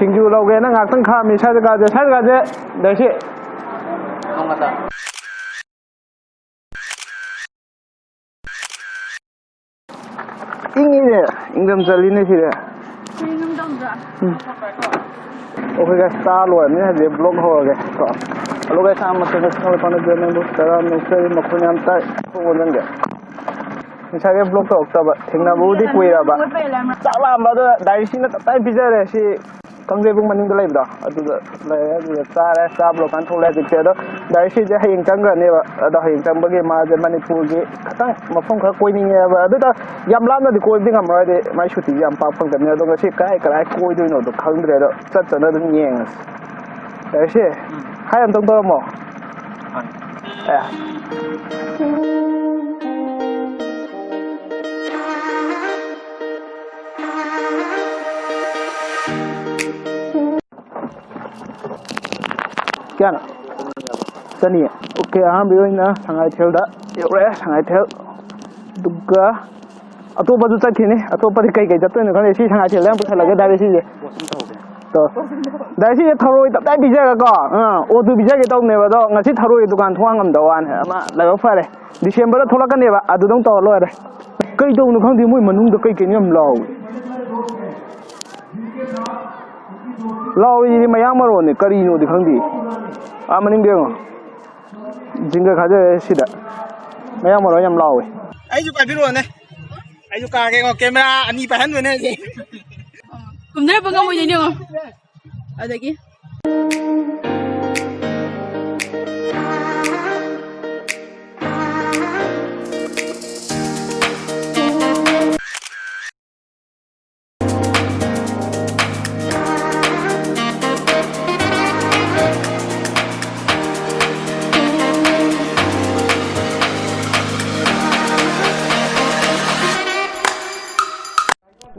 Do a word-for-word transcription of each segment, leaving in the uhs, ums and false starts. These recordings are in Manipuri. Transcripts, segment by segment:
ꯁꯤꯡꯖꯨ ꯂꯧꯒꯦꯅ ꯉꯥꯏꯍꯥꯛꯇꯪ ꯈꯥꯝꯃꯤ ꯁ꯭ꯋꯥꯏ ꯖꯒꯥꯁꯦ, ꯁ꯭ꯋꯥꯏ ꯖꯒꯥꯁꯦ꯫ ꯗꯔꯁꯤ꯫ ꯏꯪꯉꯤꯅꯦ, ꯏꯪꯊꯝ ꯆꯜꯂꯤꯅꯦ ꯁꯤꯗꯤ꯫ ꯏꯪꯊꯝꯊꯥ꯫ ꯎꯝ꯫ ꯑꯩꯈꯣꯏ ꯒꯥꯏꯁ ꯆꯥ ꯂꯣꯏꯔꯕꯅꯤꯅ ꯍꯧꯖꯤꯛ ꯕ꯭ꯂꯣꯛ ꯍꯧꯔꯒꯦ ꯀꯣ꯫ ꯍꯜꯂꯣ ꯒꯥꯏꯁ, ꯑꯍꯥꯟꯕ ꯃꯇꯝꯗ ꯆꯪꯂꯛꯄ ꯅꯠꯇ꯭ꯔꯒ ꯅꯪꯕꯨ ꯇꯔꯥ ꯅꯣꯛꯆꯔꯤ, ꯃꯈꯣꯟ ꯌꯥꯝ ꯇꯥꯏ꯫ ꯊꯣꯛꯑꯣ ꯅꯪꯒꯤ꯫ ꯉꯁꯥꯏꯒꯤ ꯕ꯭ꯂꯣꯛ ꯇꯧꯔꯛꯇꯕ ꯊꯦꯡꯅꯕꯕꯨꯗꯤ ꯀꯨꯏꯔꯕ꯫ ꯆꯥꯛ ꯂꯥꯝꯕ ꯑꯗꯨ ꯗꯥꯏꯔꯤꯁꯤꯅ ꯇꯞꯇꯥꯏ ꯄꯤꯖꯔꯦ꯫ ꯁꯤ ꯀꯥꯡꯖꯩꯕꯨꯡ ꯃꯅꯤꯡꯗ ꯂꯩꯕꯗꯣ ꯑꯗꯨꯗ ꯂꯩꯔꯦ꯫ ꯑꯗꯨꯗ ꯆꯥꯔꯦ꯫ ꯆꯥꯕ ꯂꯣꯏꯔꯀꯥꯟꯗ ꯊꯣꯛꯂꯛꯑꯦ ꯍꯧꯖꯤꯛꯁꯦ꯫ ꯑꯗꯣ ꯗꯥꯏꯔꯤꯁꯤꯁꯦ ꯍꯌꯦꯡ ꯆꯪꯈ꯭ꯔꯅꯦꯕ꯫ ꯑꯗꯣ ꯍꯌꯦꯡ ꯆꯪꯕꯒꯤ ꯃꯥꯁꯦ ꯃꯅꯤꯄꯨꯔꯒꯤ ꯈꯤꯇꯪ ꯃꯐꯝ ꯈꯔ ꯀꯣꯏꯅꯤꯡꯉꯦꯕ꯫ ꯑꯗꯨꯗ ꯌꯥꯝ ꯂꯥꯞꯅꯗꯤ ꯀꯣꯏꯕꯗꯤ ꯉꯝꯃꯔꯣꯏ, ꯍꯥꯏꯗꯤ ꯃꯥꯏ ꯁꯨꯇꯤꯁꯦ ꯌꯥꯝ ꯄꯥꯛ ꯐꯪꯗꯕꯅꯤꯅ꯫ ꯑꯗꯣ ꯉꯁꯤ ꯀꯥꯏ ꯀꯗꯥꯏ ꯀꯣꯏꯗꯣꯏꯅꯣꯗꯣ ꯈꯪꯗ꯭ꯔꯦ꯫ ꯑꯗꯣ ꯆꯠ ꯆꯠꯅ ꯑꯗꯨꯝ ꯌꯦꯡꯉꯁꯤ꯫ ꯗꯥꯏꯔꯤꯁꯤ, ꯎꯝ꯫ ꯍꯥꯏ ꯑꯝꯇꯪ ꯇꯧꯔꯝꯃꯣ꯫ ꯍꯣꯏ꯫ ꯑꯦ꯫ ꯀꯌꯥꯅꯣ? ꯆꯅꯤ꯫ ꯑꯣꯀꯦ, ꯑꯍꯥꯟꯕꯒꯤ ꯑꯣꯏꯅ ꯁꯉꯥꯏꯊꯦꯜꯗ ꯌꯧꯔꯛꯑꯦ, ꯁꯉꯥꯏꯊꯦꯜ꯫ ꯑꯗꯨꯒ ꯑꯇꯣꯞꯄꯁꯨ ꯆꯠꯈꯤꯅꯤ꯫ ꯑꯇꯣꯞꯄꯗꯤ ꯀꯩ ꯀꯩ ꯆꯠꯇꯣꯏꯅꯣ ꯈꯪꯗꯦ꯫ ꯁꯤ ꯁꯉꯥꯏꯊꯦꯜꯗ ꯌꯥꯝ ꯄꯨꯁꯜꯂꯒꯦ ꯗꯥꯏꯔꯦꯛ ꯁꯤꯁꯦ꯫ ꯇꯣ꯫ ꯗꯥꯏꯔꯦꯛ ꯁꯤꯁꯦ ꯊꯔꯣꯏ ꯇꯞꯇꯥꯏ ꯄꯤꯖꯔꯒꯀꯣ꯫ ꯑꯥ, ꯑꯣ ꯇꯨ ꯄꯤꯖꯒꯦ ꯇꯧꯕꯅꯦꯕ꯫ ꯑꯗꯣ ꯉꯁꯤ ꯊꯔꯣꯏ ꯗꯨꯀꯥꯟ ꯊꯣꯡ ꯍꯥꯡꯉꯝꯗꯕ ꯋꯥꯅꯤ꯫ ꯑꯃ ꯂꯥꯏꯕꯛ ꯐꯔꯦ꯫ ꯗꯤꯁꯦꯝꯕꯔꯗ ꯊꯣꯛꯂꯛꯀꯅꯦꯕ꯫ ꯑꯗꯨꯗꯪ ꯇꯧꯔ ꯂꯣꯏꯔꯦ꯫ ꯀꯩ ꯇꯧꯕꯅꯣ ꯈꯪꯗꯦ, ꯃꯣꯏ ꯃꯅꯨꯡꯗ ꯀꯩ ꯀꯩꯅꯣ ꯌꯥꯝ ꯂꯥꯎꯏ꯫ ꯂꯥꯎꯔꯤꯁꯤꯗꯤ ꯃꯌꯥꯡ ꯃꯔꯣꯟꯅꯤ, ꯀꯔꯤꯅꯣꯗꯤ ꯈꯪꯗꯦ꯫ ꯑꯥ, ꯃꯅꯤꯡꯗ ꯌꯦꯡꯉꯣ꯫ ꯖꯤꯡꯒ ꯈꯥꯖꯔꯦ ꯁꯤꯗ꯫ ꯃꯌꯥꯡ ꯃꯔꯣꯟ ꯌꯥꯝ ꯂꯥꯎꯋꯦ꯫ ꯑꯩꯁꯨ ꯄꯥꯏꯕꯤꯔꯛꯑꯣꯅꯦ꯫ ꯑꯩꯁꯨ ꯀꯥꯒꯦꯀꯣ꯫ ꯀꯦꯃꯦꯔꯥ ꯑꯅꯤ ꯄꯥꯏꯍꯟꯗꯣꯏꯅꯦ ꯑꯩꯁꯦ꯫ ꯀꯨꯝꯊꯔꯛꯄ ꯉꯝꯃꯣꯏꯗꯣꯏꯅꯦ ꯌꯦꯡꯉꯣ꯫ ꯑꯗꯒꯤ꯫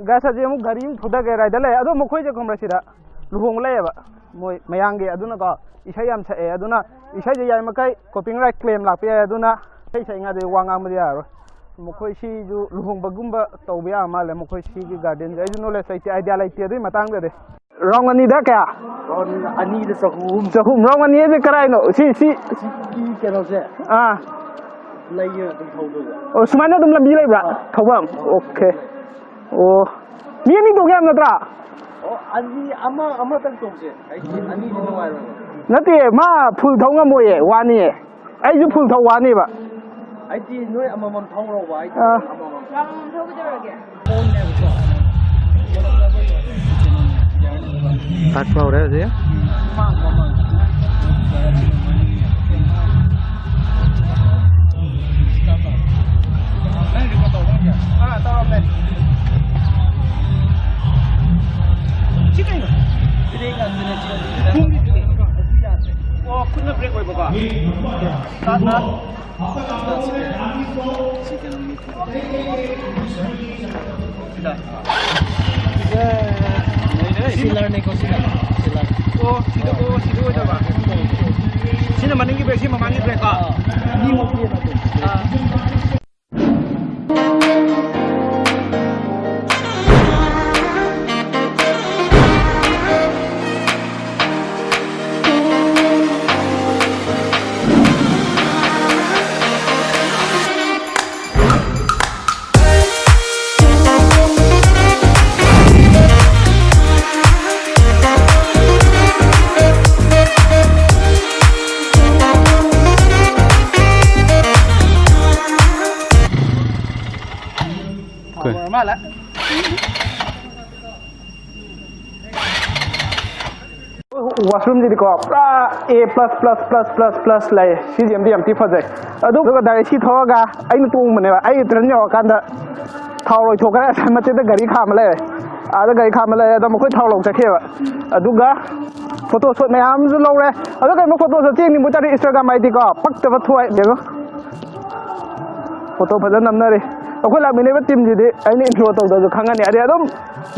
ꯒꯥꯏꯁ, ꯍꯧꯖꯤꯛ ꯑꯃꯨꯛ ꯒꯥꯔꯤ ꯑꯃꯨꯛ ꯊꯧꯗꯒꯦ ꯔꯥꯏꯗ ꯂꯩ꯫ ꯑꯗꯣ ꯃꯈꯣꯏꯁꯦ ꯈꯪꯕ꯭ꯔꯥ, ꯁꯤꯗ ꯂꯨꯍꯣꯡꯕ ꯂꯩꯌꯦꯕ, ꯃꯣꯏ ꯃꯌꯥꯡꯒꯤ꯫ ꯑꯗꯨꯅꯀꯣ ꯏꯁꯩ ꯌꯥꯝ ꯁꯛꯑꯦ꯫ ꯑꯗꯨꯅ ꯏꯁꯩꯁꯦ ꯌꯥꯔꯤꯃꯈꯩ copyright claim ꯂꯥꯛꯄ ꯌꯥꯏ꯫ ꯑꯗꯨꯅ ꯏꯁꯩ ꯁꯛꯏꯉꯩꯗ ꯋꯥ ꯉꯥꯡꯕꯗꯤ ꯌꯥꯔꯔꯣꯏ꯫ ꯃꯈꯣꯏ ꯁꯤꯁꯨ ꯂꯨꯍꯣꯡꯕꯒꯨꯝꯕ ꯇꯧꯕ ꯌꯥꯕ ꯃꯥꯜꯂꯦ꯫ ꯃꯈꯣꯏ ꯁꯤꯒꯤ garden ꯁꯦ ꯑꯩꯁꯨ knowledge ꯂꯩꯇꯦ, idea ꯂꯩꯇꯦ ꯑꯗꯨꯒꯤ ꯃꯇꯥꯡꯗꯗꯤ꯫ ꯔꯥꯎꯟ ꯑꯅꯤꯗ ꯀꯌꯥ? ꯔꯥꯎꯟ ꯑꯅꯤꯗ ꯆꯍꯨꯝ꯫ ꯆꯍꯨꯝ꯫ ꯔꯥꯎꯟ ꯑꯅꯤ ꯍꯥꯏꯁꯦ ꯀꯔꯥꯏꯅꯣ? ꯁꯤ, ꯁꯤ꯫ ꯑꯁꯤꯒꯤ ꯀꯩꯅꯣꯁꯦ꯫ ꯑꯥ꯫ ꯂꯩꯌꯦ ꯑꯗꯨꯝ ꯊꯧꯗꯣꯏꯁꯦ꯫ ꯑꯣ, ꯁꯨꯃꯥꯏꯅ ꯑꯗꯨꯝ ꯂꯝꯕꯤ ꯂꯩꯕ꯭ꯔꯥ? ꯑꯥ꯫ ꯊꯧꯐꯝ? ꯑꯣꯀꯦ꯫ ꯑꯣ꯫ ꯃꯤ ꯑꯅꯤ ꯇꯣꯡ ꯌꯥꯕ ꯅꯠꯇ꯭ꯔꯥ? ꯑꯣ, ꯑꯅꯤ, ꯑꯃ, ꯑꯃꯇꯪ ꯇꯣꯡꯁꯦ꯫ ꯑꯩꯗꯤ ꯑꯅꯤꯗꯤ ꯅꯨꯡꯉꯥꯏꯔꯣꯏꯕ꯫ ꯅꯠꯇꯦ, ꯃꯥ ꯐꯨꯜ ꯊꯧ ꯉꯝꯃꯣꯏꯌꯦ, ꯋꯥꯅꯤꯌꯦ꯫ ꯑꯩꯁꯨ ꯐꯨꯜ ꯊꯧ ꯋꯥꯅꯦꯕ꯫ ꯑꯩꯗꯤ ꯅꯣꯏ ꯑꯃꯃꯝ ꯊꯧꯔꯣꯕ, ꯑꯩꯗꯤ ꯑꯥ꯫ ꯑꯃꯃꯝ꯫ ꯌꯥꯝ ꯊꯧꯒꯗꯧꯔꯒꯦ꯫ ꯇꯥꯛꯄ ꯍꯧꯔꯦ ꯍꯧꯖꯤꯛ꯫ ꯑꯥ, ꯇꯧꯔꯝꯃꯦ꯫ ꯁꯤ ꯀꯩꯅꯣ? ꯕ꯭ꯔꯦꯛ ꯉꯥꯛꯇꯅꯦ ꯁꯤ꯫ ꯑꯣ, ꯈꯨꯠꯅ ꯕ꯭ꯔꯦꯛ ꯑꯣꯏꯕꯀꯣ꯫ ꯁꯤ ꯀꯩꯅꯣ ꯃꯤ ꯁꯤꯗ꯫ ꯁꯤꯂꯔꯅꯤꯀꯣ, ꯁꯤꯂꯔ꯫ ꯁꯤꯂꯔ꯫ ꯑꯣ, ꯁꯤꯗ, ꯑꯣ, ꯁꯤꯗ ꯑꯣꯏꯗꯕ꯫ ꯁꯤꯅ ꯃꯅꯤꯡꯒꯤ ꯕ꯭ꯔꯦꯛ, ꯁꯤ ꯃꯃꯥꯡꯒꯤ ꯕ꯭ꯔꯦꯛꯀꯣ? ꯑꯥ꯫ ꯑꯥ꯫ ꯀꯩ? ꯐꯥꯎꯔ ꯃꯥꯜꯂꯦ꯫ ꯋꯥꯁꯔꯨꯝꯁꯤꯗꯤꯀꯣ ꯄꯨꯔꯥ A plus plus plus plus plus ꯂꯩ꯫ ꯁꯤꯁꯦ ꯑꯃꯗꯤ ꯌꯥꯝ ꯊꯤ ꯐꯖꯩ꯫ ꯑꯗꯨꯒ ꯗꯥꯏꯔꯦꯛ ꯁꯤ ꯊꯧꯔꯒ ꯑꯩꯅ ꯇꯣꯡꯕꯅꯦꯕ꯫ ꯑꯩ ꯇ꯭ꯔꯟ ꯌꯧꯔꯀꯥꯟꯗ ꯊꯥꯎ ꯂꯣꯏꯊꯣꯛꯈ꯭ꯔꯦ꯫ ꯃꯆꯦꯠꯇ ꯒꯥꯔꯤ ꯈꯥꯝꯕ ꯂꯩꯔꯦ꯫ ꯑꯥꯗ ꯒꯥꯔꯤ ꯈꯥꯝꯕ ꯂꯩꯔꯦ꯫ ꯑꯗꯣ ꯃꯈꯣꯏ ꯊꯥꯎ ꯂꯧ ꯆꯠꯈꯤꯑꯕ꯫ ꯑꯗꯨꯒ ꯐꯣꯇꯣ ꯁꯣꯠ ꯃꯌꯥꯝ ꯑꯃꯁꯨ ꯂꯧꯔꯦ꯫ ꯑꯗꯣ ꯀꯩꯅꯣ ꯐꯣꯇꯣ ꯁꯣꯠ ꯌꯦꯡꯅꯤꯡꯕ ꯇꯥꯔꯗꯤ Instagram ID ꯀꯣ ꯄꯛꯇꯕ ꯊꯣꯛꯑꯦ ꯌꯦꯡꯉꯣ꯫ ꯐꯣꯇꯣ ꯐꯖꯅ ꯅꯝꯅꯔꯤ꯫ ꯑꯩꯈꯣꯏ ꯂꯥꯛꯃꯤꯟꯅꯔꯤꯕ ꯇꯤꯝꯁꯤꯗꯤ ꯑꯩꯅ ꯏꯟꯇ꯭ꯔꯣ ꯇꯧꯗ꯭ꯔꯁꯨ ꯈꯪꯉꯅꯤ꯫ ꯑꯗꯩ ꯑꯗꯨꯝ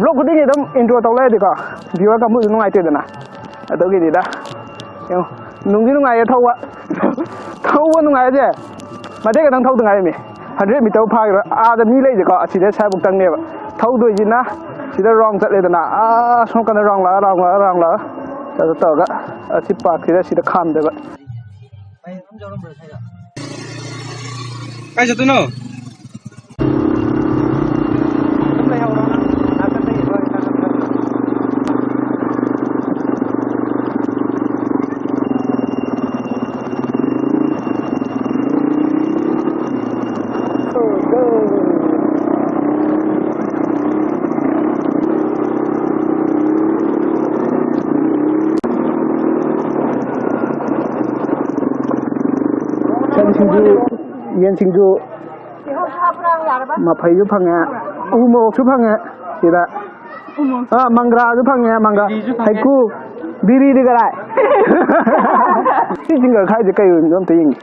ꯕ꯭ꯂꯣꯛ ꯈꯨꯗꯤꯡꯒꯤ ꯑꯗꯨꯝ ꯏꯟꯇ꯭ꯔꯣ ꯇꯧ ꯂꯩꯔꯗꯤꯀꯣ ꯚ꯭ꯌꯨꯋꯔ ꯀꯥꯡꯕꯨꯁꯨ ꯅꯨꯡꯉꯥꯏꯇꯦꯗꯅ꯫ ꯑꯗꯨꯒꯤꯅꯤꯗ꯫ ꯌꯦꯡꯉꯣ, ꯅꯨꯡꯗꯤ ꯅꯨꯡꯉꯥꯏꯌꯦ ꯊꯧꯕ꯫ ꯊꯧꯕ ꯅꯨꯡꯉꯥꯏꯔꯁꯦ ꯃꯇꯦꯛ ꯈꯛꯇꯪ ꯊꯧꯗ ꯉꯥꯏꯔꯝꯃꯤ꯫ Hundred metre ꯐꯥꯈꯤꯔꯣꯏ꯫ ꯑꯥꯗ ꯃꯤ ꯂꯩꯁꯦꯀꯣ, ꯑꯁꯤꯗ ꯁ꯭ꯋꯥꯏꯐꯥꯎꯇꯪꯅꯦꯕ ꯊꯧꯗꯣꯏꯁꯤꯅ꯫ ꯁꯤꯗ ꯔꯥꯎꯟ ꯆꯠꯂꯦꯗꯅ, ꯑꯥ ꯁꯣꯝ ꯀꯥꯟꯗ ꯔꯥꯎꯟ ꯂꯥꯛꯑ ꯔꯥꯎꯟ ꯂꯥꯛꯑ ꯔꯥꯎꯟ ꯂꯥꯛꯑ ꯇꯧꯔꯒ ꯑꯁꯤ ꯄꯥꯔꯛꯁꯤꯗ ꯁꯤꯗ ꯈꯥꯝꯗꯣꯏꯕ꯫ ꯀꯥꯏ ꯆꯠꯇꯣꯏꯅꯣ? ꯁꯟ ꯁꯤꯡꯖꯨ, ꯌꯦꯟ ꯁꯤꯡꯖꯨ, ꯃꯐꯩꯁꯨ ꯐꯪꯉꯦ, ꯎ ꯃꯣꯔꯣꯛꯁꯨ ꯐꯪꯉꯦ ꯁꯤꯗ꯫ ꯑꯥ, ꯃꯪꯒ꯭ꯔꯥꯁꯨ ꯐꯪꯉꯦ, ꯃꯪꯒ꯭ꯔꯥ, ꯍꯩꯀꯨ, ꯕꯤꯔꯤꯗꯤ ꯀꯗꯥꯏ? ꯁꯤ ꯖꯤꯡꯒꯔ ꯈꯥꯏꯁꯦ ꯀꯩ ꯑꯣꯏꯅꯣ ꯑꯝꯇ ꯌꯦꯡꯒꯦ꯫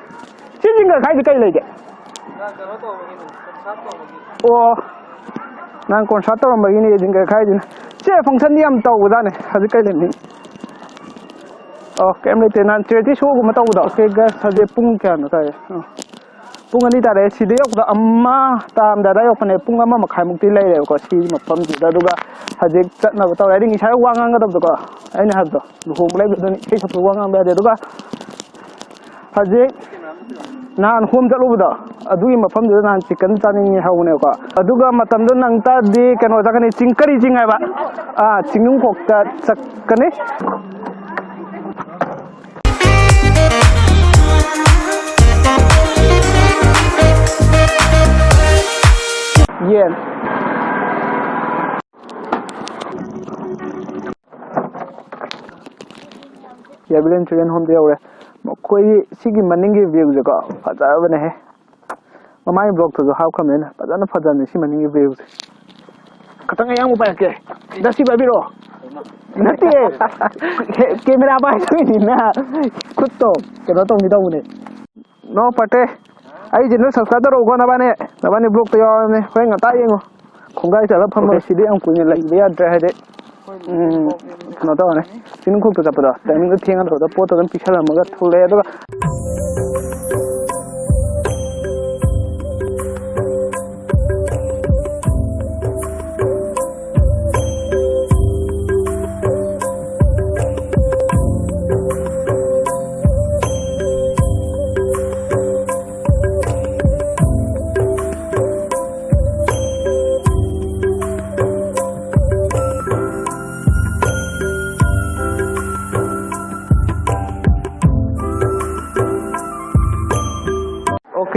ꯁꯤ ꯖꯤꯡꯒꯔ ꯈꯥꯏꯁꯦ ꯀꯩ ꯂꯩꯒꯦ? ꯑꯣ, ꯅꯪ ꯀꯣꯟꯁꯥꯔꯠ ꯇꯧꯔꯝꯕꯒꯤꯅꯦ ꯖꯤꯡꯒꯔ ꯈꯥꯏꯁꯤꯅ꯫ ꯁꯦ ꯐꯪꯁꯟꯗꯤ ꯌꯥꯝ ꯇꯧꯕꯖꯥꯠꯅꯦ ꯍꯧꯖꯤꯛ ꯀꯩ ꯂꯩꯅꯤ? ꯑꯣ, ꯀꯩꯝ ꯂꯩꯇꯦ꯫ ꯅꯍꯥꯟ ꯆꯦꯔꯤꯇꯤ ꯁꯣꯒꯨꯝꯕ ꯇꯧꯕꯗꯣ꯫ ꯑꯣꯀꯦ, ꯒꯥꯏꯁ, ꯍꯧꯖꯤꯛ ꯄꯨꯡ ꯀꯌꯥꯅꯣ ꯇꯥꯔꯦ? ꯑꯥ, ꯄꯨꯡ ꯑꯅꯤ ꯇꯥꯔꯦ꯫ ꯁꯤꯗ ꯌꯧꯕꯗ ꯑꯃ ꯇꯥꯔꯝꯗꯥꯏꯗ ꯌꯧꯔꯛꯄꯅꯦ꯫ ꯄꯨꯡ ꯑꯃ ꯃꯈꯥꯏꯃꯨꯛꯇꯤ ꯂꯩꯔꯦꯕꯀꯣ ꯁꯤ ꯃꯐꯝꯁꯤꯗ꯫ ꯑꯗꯨꯒ ꯍꯧꯖꯤꯛ ꯆꯠꯅꯕ ꯇꯧꯔꯦ꯫ ꯑꯩꯗꯤ ꯉꯁꯥꯏ ꯋꯥ ꯉꯥꯡꯒꯗꯕꯗꯣꯀꯣ, ꯑꯩꯅ ꯍꯥꯏꯕꯗꯣ, ꯂꯨꯍꯣꯡꯕ ꯂꯩꯕꯗꯨꯅ ꯏꯁꯩ ꯁꯛꯄ ꯋꯥ ꯉꯥꯡꯕ ꯌꯥꯗꯦ꯫ ꯑꯗꯨꯒ ꯍꯧꯖꯤꯛ ꯅꯍꯥꯟ ꯍꯣꯝ ꯆꯠꯂꯨꯕꯗꯣ, ꯑꯗꯨꯒꯤ ꯃꯐꯝꯗꯨꯗ ꯅꯍꯥꯟ ꯆꯤꯛꯀꯟ ꯆꯥꯅꯤꯡꯉꯦ ꯍꯧꯕꯅꯦꯕꯀꯣ꯫ ꯑꯗꯨꯒ ꯃꯇꯝꯗꯣ ꯅꯪ ꯇꯥꯔꯗꯤ ꯀꯩꯅꯣ ꯆꯠꯀꯅꯤ, ꯆꯤꯡ, ꯀꯔꯤ ꯆꯤꯡ ꯍꯥꯏꯕ? ꯑꯥ, ꯆꯤꯡꯅꯨꯡꯈꯣꯛꯇ ꯆꯠꯀꯅꯤ꯫ ꯌꯦꯟ꯫ ꯌꯥꯕꯤꯂꯦꯟ ꯆꯤꯜꯗ꯭ꯔꯦꯟ ꯍꯣꯝꯗ ꯌꯧꯔꯦ꯫ ꯃꯈꯣꯏꯒꯤ ꯁꯤꯒꯤ ꯃꯅꯤꯡꯒꯤ ꯚ꯭ꯌꯨꯁꯦꯀꯣ, ꯐꯖꯕꯅꯦꯍꯦ꯫ ꯃꯃꯥꯡꯒꯤ ꯕ꯭ꯂꯣꯛꯇꯁꯨ ꯍꯥꯞꯈ꯭ꯔꯕꯅꯤꯅ ꯐꯖꯅ ꯐꯖꯕꯅꯦ ꯁꯤ ꯃꯅꯤꯡꯒꯤ ꯚ꯭ꯌꯨꯁꯦ꯫ ꯈꯤꯇꯪ ꯑꯌꯥꯡꯕ ꯄꯥꯏꯔꯛꯀꯦ꯫ ꯗꯁꯇꯤ ꯄꯥꯏꯕꯤꯔꯛꯑꯣ꯫ ꯅꯠꯇꯦ꯫ ꯀꯦ-, ꯀꯦꯃꯦꯔꯥ ꯄꯥꯏꯗꯣꯏꯅꯤꯅ ꯈꯨꯠꯇꯣ ꯀꯩꯅꯣ ꯇꯧꯅꯤ ꯇꯧꯕꯅꯦ꯫ ꯅꯣ ꯄꯥꯇꯦ꯫ ꯑꯩꯁꯦ ꯅꯣꯏ ꯁꯕꯁꯀ꯭ꯔꯥꯏꯕ ꯇꯧꯔꯛꯎꯀꯣ ꯅꯕꯥꯅꯤ꯫ ꯅꯕꯥꯅꯤ ꯕ꯭ꯂꯣꯛꯇ ꯌꯥꯎꯔꯕꯅꯦ꯫ ꯍꯣꯔꯦꯟ ꯉꯟꯇꯥ ꯌꯦꯡꯉꯣ꯫ ꯈꯣꯡꯒꯥꯏ ꯆꯠꯂ ꯐꯝꯃ ꯑꯣꯀꯦ꯫ ꯁꯤꯗꯤ ꯌꯥꯝ ꯀꯨꯏꯅ ꯂꯩꯕ ꯌꯥꯗ꯭ꯔꯦ ꯍꯥꯏꯗꯤ꯫ ꯎꯝ, ꯀꯩꯅꯣ ꯇꯧꯔꯅꯤ꯫ ꯆꯤꯡꯅꯨꯡꯈꯣꯛꯇ ꯆꯠꯄꯗꯣ ꯇꯥꯏꯃꯤꯡꯗꯣ ꯊꯦꯡꯉꯗ꯭ꯔꯣꯗ ꯄꯣꯠꯇꯣ ꯑꯗꯨꯝ ꯄꯤꯁꯜꯂꯝꯃꯒ ꯊꯣꯛꯂꯛꯑꯦ꯫ ꯑꯗꯨꯒ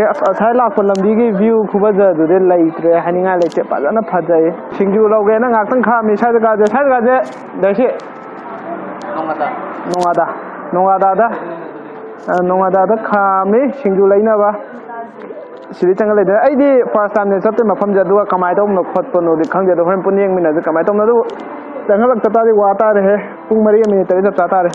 ꯑꯁ, ꯉꯁꯥꯏ ꯂꯥꯛꯄ ꯂꯝꯕꯤꯒꯤ view ꯈꯨꯐꯖꯗꯨꯗꯤ ꯂꯩꯇ꯭ꯔꯦ, ꯍꯥꯏꯅꯤꯡꯉꯥꯏ ꯂꯩꯇꯦ꯫ ꯐꯖꯅ ꯐꯖꯩ꯫ ꯁꯤꯡꯖꯨ ꯂꯧꯒꯦꯅ ꯉꯥꯛꯇꯪ ꯈꯥꯝꯃꯤ ꯁ꯭ꯋꯥꯏ ꯖꯒꯥꯁꯦ, ꯁ꯭ꯋꯥꯏ ꯖꯒꯥꯁꯦ꯫ ꯗꯥꯏꯁꯤ꯫ ꯅꯣꯡꯉꯥꯗꯥ꯫ ꯅꯣꯡꯉꯥꯗꯥꯗ꯫ ꯑ, ꯅꯣꯡꯉꯥꯗꯥꯗ ꯈꯥꯝꯃꯤ ꯁꯤꯡꯖꯨ ꯂꯩꯅꯕ꯫ ꯁꯤꯗꯤ ꯆꯪꯉ ꯂꯩꯗꯣꯏꯅꯦ꯫ ꯑꯩꯗꯤ first time ꯅꯦ ꯆꯠꯇꯣꯏ ꯃꯐꯝꯁꯦ, ꯑꯗꯨꯒ ꯀꯃꯥꯏꯅ ꯇꯧꯕꯅꯣ ꯈꯣꯠꯄꯅꯣꯗꯤ ꯈꯪꯗꯦ꯫ ꯑꯗꯣ ꯍꯣꯔꯦꯟ ꯄꯨꯟꯅ ꯌꯦꯡꯃꯤꯟꯅꯁꯦ ꯀꯃꯥꯏꯅ ꯇꯧꯕꯅꯣ꯫ ꯑꯗꯨꯕꯨ ꯆꯪꯍꯜꯂꯛꯇ ꯇꯥꯔꯗꯤ ꯋꯥ ꯇꯥꯔꯦꯍꯦ꯫ ꯄꯨꯡ ꯃꯔꯤꯒ ꯃꯤꯅꯤꯠ ꯇꯔꯦꯠ ꯆꯞ ꯆꯥ ꯇꯥꯔꯦ꯫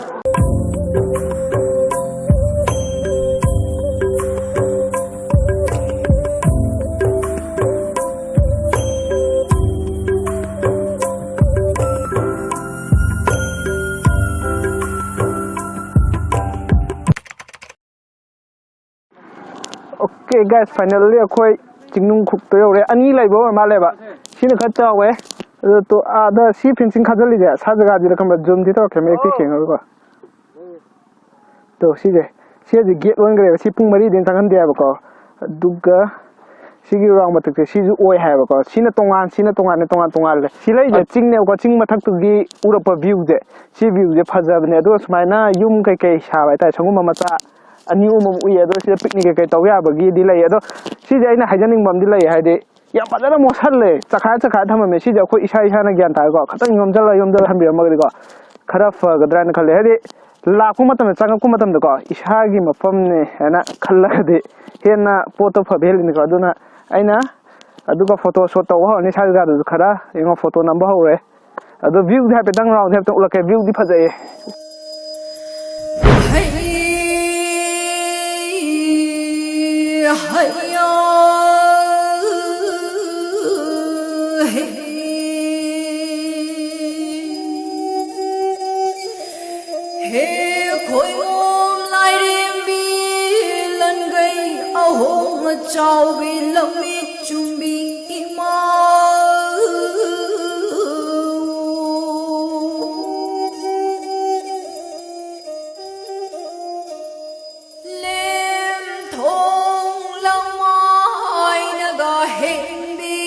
Okay guys, finally ꯑꯩꯈꯣꯏ ꯆꯤꯡꯅꯨꯡꯈꯣꯛꯇ ꯌꯧꯔꯦ꯫ ꯑꯅꯤ ꯂꯩꯕ ꯑꯣꯏꯔ ꯃꯥꯜꯂꯦꯕ꯫ ꯁꯤꯅ ꯈꯔ ꯆꯥꯎꯋꯦ꯫ ꯑꯗꯣ ꯇꯣ-, ꯑꯥꯗ ꯁꯤ fencing ꯈꯥꯖꯤꯜꯂꯤꯁꯦ, ꯁꯥ ꯖꯒꯥꯁꯤꯗ ꯈꯪꯕ꯭ꯔꯥ? Zoom ꯗꯤ ꯇꯧꯔꯛꯀꯦ, ꯃꯌꯦꯛꯇꯤ ꯁꯦꯡꯉꯔꯣꯏꯀꯣ꯫ ꯇꯣ, ꯁꯤꯁꯦ꯫ ꯁꯤ ꯍꯧꯖꯤꯛ gate ꯂꯣꯟꯈ꯭ꯔꯦꯕ꯫ ꯁꯤ ꯄꯨꯡ ꯃꯔꯤꯗꯩ ꯍꯦꯟꯅ ꯆꯪꯍꯟꯗꯦ ꯍꯥꯏꯕꯀꯣ꯫ ꯑꯗꯨꯒ ꯁꯤꯒꯤ ꯎꯔꯥꯡ ꯃꯊꯛꯁꯦ ꯁꯤꯁꯨ ꯑꯣꯏ ꯍꯥꯏꯕꯀꯣ꯫ ꯁꯤꯅ ꯇꯣꯉꯥꯟ, ꯁꯤꯅ ꯇꯣꯉꯥꯟꯅ, ꯇꯣꯉꯥꯟ ꯇꯣꯉꯥꯜꯂꯦ꯫ ꯁꯤ ꯂꯩꯁꯦ ꯆꯤꯡꯅꯦꯕꯀꯣ꯫ ꯆꯤꯡ ꯃꯊꯛꯇꯨꯒꯤ ꯎꯔꯛꯄ view ꯁꯦ꯫ ꯁꯤ view ꯁꯦ ꯐꯖꯕꯅꯦ꯫ ꯑꯗꯨꯒ ꯁꯨꯃꯥꯏꯅ ꯌꯨꯝ ꯀꯩꯀꯩ ꯁꯥꯕ ꯍꯥꯏꯇꯥꯔꯦ꯫ ꯁꯪꯒꯨꯝꯕ ꯃꯆꯥ ꯑꯅꯤ ꯑꯍꯨꯝ ꯑꯃ ꯎꯏ꯫ ꯑꯗꯣ ꯁꯤꯗ picnic ꯀꯩꯀꯩ ꯇꯧ ꯌꯥꯕꯒꯤꯗꯤ ꯂꯩ꯫ ꯑꯗꯣ ꯁꯤꯁꯦ ꯑꯩꯅ ꯍꯥꯏꯖꯅꯤꯡꯕ ꯑꯃꯗꯤ ꯂꯩ꯫ ꯍꯥꯏꯗꯤ ꯌꯥꯝ ꯐꯖꯅ ꯃꯣꯠꯁꯜꯂꯦ꯫ ꯆꯈꯥꯏ ꯆꯈꯥꯏ ꯊꯝꯃꯝꯃꯦ꯫ ꯁꯤꯁꯦ ꯑꯩꯈꯣꯏ ꯏꯁꯥ ꯏꯁꯥꯅ ꯒ꯭ꯌꯥꯟ ꯇꯥꯔꯦꯀꯣ꯫ ꯈꯤꯇꯪ ꯌꯣꯝꯖꯜꯂ ꯌꯣꯝꯖꯜꯂ ꯊꯝꯕꯤꯔꯝꯃꯒꯗꯤꯀꯣ ꯈꯔ ꯐꯒꯗ꯭ꯔꯥ ꯍꯥꯏꯅ ꯈꯜꯂꯦ꯫ ꯍꯥꯏꯗꯤ ꯂꯥꯛꯄ ꯃꯇꯝꯗ, ꯆꯪꯉꯛꯄ ꯃꯇꯝꯗꯀꯣ ꯏꯁꯥꯒꯤ ꯃꯐꯝꯅꯦ ꯍꯥꯏꯅ ꯈꯜꯂꯒꯗꯤ ꯍꯦꯟꯅ ꯄꯣꯠꯇꯣ ꯐꯕ ꯍꯦꯜꯂꯤꯅꯤꯀꯣ꯫ ꯑꯗꯨꯅ ꯑꯩꯅ ꯑꯗꯨꯒ photo shoot ꯇꯧꯕ ꯍꯧꯔꯅꯤ꯫ ꯏꯁꯥ ꯖꯒꯥꯗꯨꯁꯨ ꯈꯔ ꯌꯦꯡꯉꯣ, photo ꯅꯝꯕ ꯍꯧꯔꯦ꯫ ꯑꯗꯣ view ꯗꯤ ꯍꯥꯏꯐꯦꯠꯇꯪ round ꯗꯤ ꯍꯥꯏꯐꯦꯠꯇꯪ ꯎꯠꯂꯛꯀꯦ꯫ View ꯗꯤ ꯐꯖꯩꯌꯦ꯫ ꯍꯦ ꯈꯣꯏꯕꯣꯝ ꯂꯥꯏꯔꯦꯝꯕꯤ ꯂꯟꯒꯩ ꯑꯍꯣꯡ ꯑꯆꯥꯎꯕꯤ ꯂꯝꯃꯤꯠ ꯆꯨꯝꯕꯤ ꯏꯃꯥ꯫ ꯂꯦꯝꯊꯣꯡ ꯂꯃꯥꯏꯅꯒ ꯍꯦꯟꯕꯤ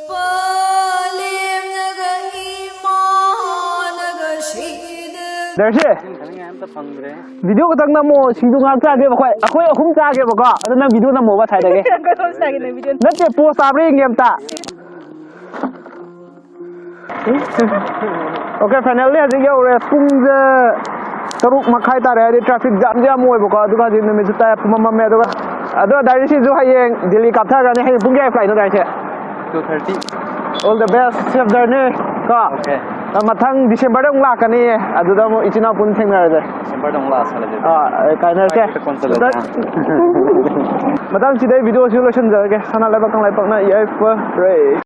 ꯄꯂꯦꯝꯅꯒ ꯏꯃꯥꯅꯒ ꯁꯤꯗ ꯗꯔꯁꯤ, ꯊꯛꯅꯤꯡꯉꯥꯏ ꯑꯝꯇ ꯐꯪꯗ꯭ꯔꯦ꯫ ꯚꯤꯗꯤꯑꯣ ꯈꯛꯇꯪ ꯅꯝꯃꯣ, ꯁꯤꯡꯖꯨ ꯉꯥꯏꯍꯥꯛ ꯆꯥꯒꯦꯕ ꯑꯩꯈꯣꯏ꯫ ꯑꯩꯈꯣꯏ ꯑꯍꯨꯝ ꯆꯥꯒꯦꯕꯀꯣ, ꯑꯗꯣ ꯅꯪ ꯚꯤꯗꯤꯑꯣ ꯅꯝꯃꯣꯕ ꯁ꯭ꯋꯥꯏꯗꯒꯤ꯫ ꯑꯩꯈꯣꯏ ꯑꯍꯨꯝ ꯆꯥꯒꯦ, ꯅꯪ ꯚꯤꯗꯤꯑꯣ ꯅꯠꯇꯦ, ꯄꯣꯁ ꯇꯥꯕ꯭ꯔꯥ ꯌꯦꯡꯒꯦ ꯑꯝꯇ꯫ ꯑꯣꯀꯦ, ꯐꯥꯏꯅꯦꯜꯂꯤ ꯍꯧꯖꯤꯛ ꯌꯧꯔꯦ꯫ ꯄꯨꯡꯁꯦ ꯇꯔꯨꯛ ꯃꯈꯥꯏ ꯇꯥꯔꯦ, ꯍꯥꯏꯗꯤ ꯇ꯭ꯔꯥꯐꯤꯛ ꯖꯥꯝꯁꯦ ꯌꯥꯝ ꯑꯣꯏꯕꯀꯣ꯫ ꯑꯗꯨꯒ ꯍꯧꯖꯤꯛ ꯅꯨꯃꯤꯠꯁꯨ ꯇꯥꯏ, ꯄꯨꯃꯝ ꯃꯝꯃꯦ꯫ ꯑꯗꯨꯒ ꯑꯗꯣ ꯗꯥꯏꯔꯤꯁꯤꯁꯨ ꯍꯌꯦꯡ ꯗꯤꯜꯂꯤ ꯀꯥꯞꯊꯈ꯭ꯔꯅꯤ꯫ ꯍꯌꯦꯡ ꯄꯨꯡ ꯀꯌꯥ ꯐ꯭ꯂꯥꯏꯠꯅꯣ ꯗꯥꯏꯔꯤꯁꯦ? Two thirty. All the best, safe journey ꯀꯣ꯫ Okay. ꯑ, ꯃꯊꯪ ꯗꯤꯁꯦꯝꯕꯔꯗ ꯑꯃꯨꯛ ꯂꯥꯛꯀꯅꯤ, ꯑꯗꯨꯗ ꯑꯃꯨꯛ ꯏꯆꯤꯟ ꯏꯅꯥꯎ ꯄꯨꯟꯅ ꯊꯦꯡꯅꯔꯁꯦ꯫ ꯗꯤꯁꯦꯝꯕꯔꯗ ꯑꯃꯨꯛ ꯂꯥꯛꯑ ꯁꯥꯟꯅꯁꯦ꯫ ꯑꯥ, ꯑ, ꯀꯥꯏꯅꯔꯁꯦ꯫ ꯐ꯭ꯂꯥꯏꯠꯇ ꯀꯣꯟꯁꯤꯜꯂꯁꯦ꯫ ꯃꯊꯪ ꯁꯤꯗꯩ ꯚꯤꯗꯤꯑꯣꯁꯤ ꯂꯣꯏꯁꯤꯟꯖꯔꯒꯦ꯫ ꯁꯅꯥ ꯂꯩꯕꯥꯛ ꯀꯪꯂꯩꯄꯥꯛꯅ ꯌꯥꯏꯐꯔꯦ꯫